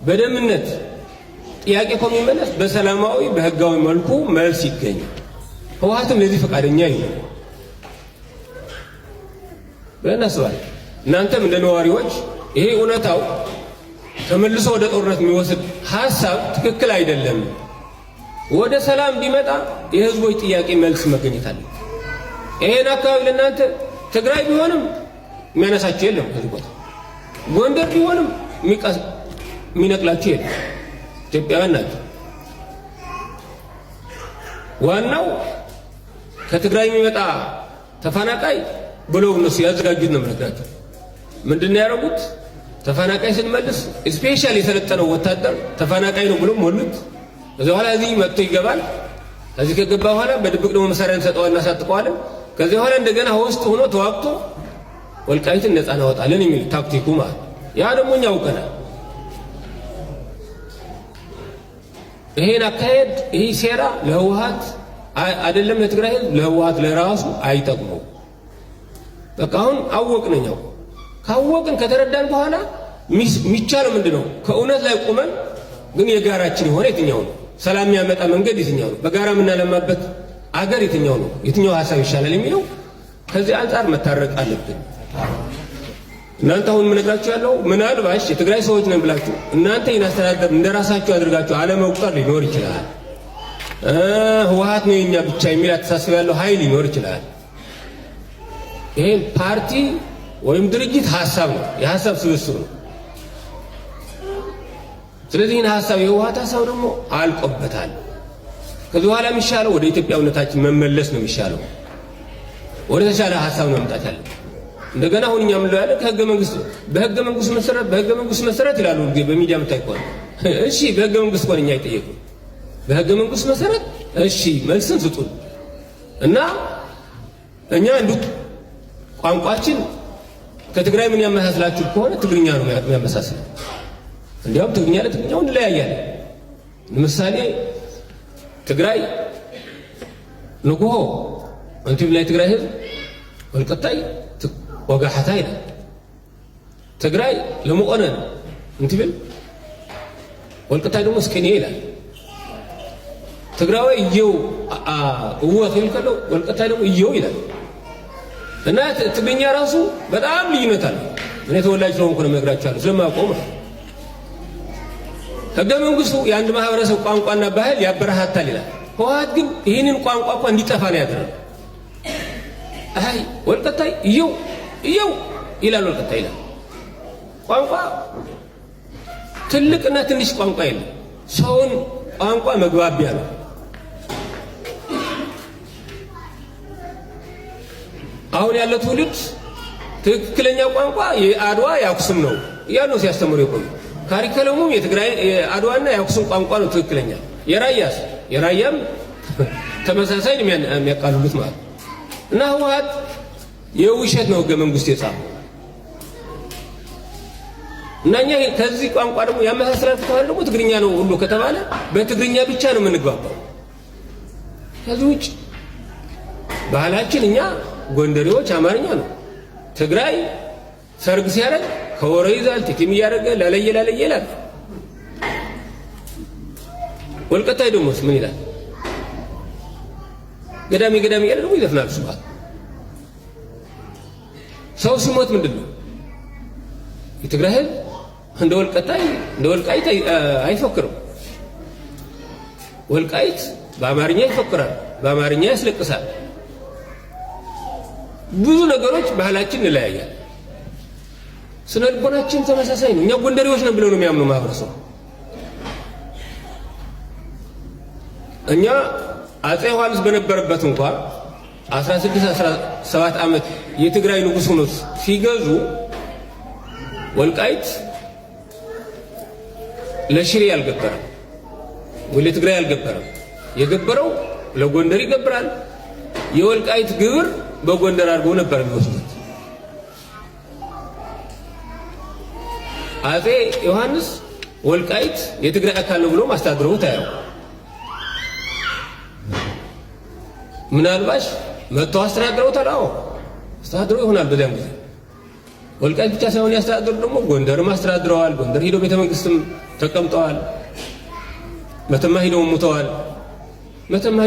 በደምነት ጥያቄ እኮ የሚመለስ በሰላማዊ በህጋዊ መልኩ መልስ ይገኛል። ህወሓትም ለዚህ ፈቃደኛ ይሁን ብለን እናስባለን። እናንተም እንደ ነዋሪዎች ይሄ እውነታው ተመልሶ ወደ ጦርነት የሚወስድ ሀሳብ ትክክል አይደለም። ወደ ሰላም ቢመጣ የህዝቦች ጥያቄ መልስ መገኘት አለ። ይሄን አካባቢ ለእናንተ ትግራይ ቢሆንም የሚያነሳቸው የለም ከዚህ ቦታ፣ ጎንደር ቢሆንም የሚነቅላቸው የለም። ኢትዮጵያውያን ናቸው። ዋናው ከትግራይ የሚመጣ ተፈናቃይ ብለው እነሱ ያዘጋጁት ነው የምነግራቸው። ምንድን ነው ያደረጉት? ተፈናቃይ ስንመልስ special የሰለጠነው ወታደር ተፈናቃይ ነው ብሎ ሞሉት። ከዚያ በኋላ እዚህ መጥቶ ይገባል። ከዚህ ከገባ በኋላ በድብቅ ደግሞ መሳሪያ እንሰጠዋለን፣ እናሳጥቀዋለን። ከዚያ በኋላ እንደገና ውስጥ ሆኖ ተዋግቶ ወልቃይትን ነፃ እናወጣለን የሚል ታክቲኩ ማለት ያ ደግሞ እኛ አውቀናል። ይሄን አካሄድ ይህ ሴራ ለህወሓት አይደለም ለትግራይ ህዝብ፣ ለህወሓት ለራሱ አይጠቅመው። በቃ አሁን አወቅን። እኛው ካወቅን ከተረዳን በኋላ የሚቻለው ምንድን ነው? ከእውነት ላይ ቆመን ግን የጋራችን የሆነ የትኛው ነው? ሰላም የሚያመጣ መንገድ የትኛው ነው? በጋራ የምናለማበት አገር የትኛው ነው? የትኛው ሀሳብ ይሻላል የሚለው ከዚህ አንጻር መታረቅ አለብን። እናንተ አሁን የምነግራችሁ ያለው ምናልባሽ የትግራይ ሰዎች ነን ብላችሁ እናንተ ይህን አስተዳደር እንደ ራሳችሁ አድርጋችሁ አለመቁጠር ሊኖር ይችላል። ህወሓት ነው የኛ ብቻ የሚል አስተሳሰብ ያለው ኃይል ሊኖር ይችላል። ይሄን ፓርቲ ወይም ድርጅት ሀሳብ ነው፣ የሀሳብ ስብስብ ነው። ስለዚህ ይህን ሀሳብ የህወሓት ሀሳብ ደግሞ አልቆበታል። ከዚህ በኋላ የሚሻለው ወደ ኢትዮጵያዊነታችን መመለስ ነው የሚሻለው። ወደ ተሻለ ሀሳብ ነው መምጣት ያለ። እንደገና አሁን እኛ ምንለው ያለ ከህገ መንግስት በህገ መንግስቱ መሰረት በህገ መንግስቱ መሰረት ይላሉ ጊዜ በሚዲያ የምታይ ከሆነ እሺ፣ በህገ መንግስት ከሆነ እኛ አይጠየቁም። በህገ መንግስቱ መሰረት እሺ መልስን ስጡን እና እኛ እንዱ ቋንቋችን ከትግራይ ምን ያመሳስላችሁ ከሆነ ትግርኛ ነው የሚያመሳስለው። እንዲያውም ትግርኛ ለትግርኛው እንለያያለን። ለምሳሌ ትግራይ ንግሆ እንቲም ናይ ትግራይ ህዝብ ወልቀታይ ወጋሕታ ይላል። ትግራይ ለመቆነን እንትብል ወልቀታይ ደግሞ እስከኔ ይላል። ትግራዋይ እየው እወ ክብል ከሎ ወልቀታይ ደግሞ እየው ይላል። እና ትግርኛ ራሱ በጣም ልዩነት አለ። እኔ ተወላጅ ስለሆንኩ ነው የምነግራችኋለሁ፣ ስለማውቀው ማለት ህገ መንግስቱ የአንድ ማህበረሰብ ቋንቋና ባህል ያበረታታል ይላል። ህወሓት ግን ይህንን ቋንቋ እኳ እንዲጠፋ ነው ያደረገው። አይ ወልቀታይ እየው እየው ይላል፣ ወልቀታይ ይላል። ቋንቋ ትልቅና ትንሽ ቋንቋ የለም። ሰውን ቋንቋ መግባቢያ ነው። አሁን ያለ ትውልድ ትክክለኛ ቋንቋ የአድዋ የአክሱም ነው እያሉ ሲያስተምሩ የቆዩ ካሪከለሙም የትግራይ የአድዋና የአክሱም ቋንቋ ነው ትክክለኛ። የራያስ የራያም ተመሳሳይ ነው የሚያቃልሉት ማለት ነው። እና ህወሓት የውሸት ነው ህገ መንግስት የጻፈው። እና እኛ ከዚህ ቋንቋ ደግሞ ያመሳስላል ከተባለ ደግሞ ትግርኛ ነው ሁሉ ከተባለ በትግርኛ ብቻ ነው የምንግባባው። ከዚህ ውጭ ባህላችን እኛ ጎንደሬዎች አማርኛ ነው። ትግራይ ሰርግ ሲያደርግ ከወረ ይዛል፣ ቲቲም እያደረገ ላለየ ላለየ ይላል። ወልቀታይ ደግሞስ ምን ይላል? ገዳሚ ገዳሚ እያለ ደግሞ ይዘፍናል። እሱ ሰው ሲሞት ምንድን ነው የትግራይ ህዝብ እንደ ወልቀታይ እንደ ወልቃይት አይፎክርም። ወልቃይት በአማርኛ ይፎክራል፣ በአማርኛ ያስለቅሳል። ብዙ ነገሮች ባህላችን እንለያያል። ስነ ልቦናችን ተመሳሳይ ነው። እኛ ጎንደሬዎች ነን ብለው ነው የሚያምኑ ማህበረሰቡ። እኛ አፄ ዮሐንስ በነበረበት እንኳ 16 17 ዓመት የትግራይ ንጉሥ ሆኖ ሲገዙ ወልቃይት ለሽሬ አልገበረም ወይ ለትግራይ አልገበረም። የገበረው ለጎንደር ይገብራል። የወልቃይት ግብር በጎንደር አድርገው ነበር የሚወስዱት። አፄ ዮሐንስ ወልቃይት የትግራይ አካል ነው ብሎ ማስተዳድረው ታየው። ምናልባሽ መጥተው አስተዳድረውታል። አዎ አስተዳድረው ይሆናል በዚያን ጊዜ። ወልቃይት ብቻ ሳይሆን ያስተዳድሩ ደግሞ ጎንደርም አስተዳድረዋል። ጎንደር ሂደው ቤተ መንግስትም ተቀምጠዋል። መተማ ሂደው ሙተዋል። መተማ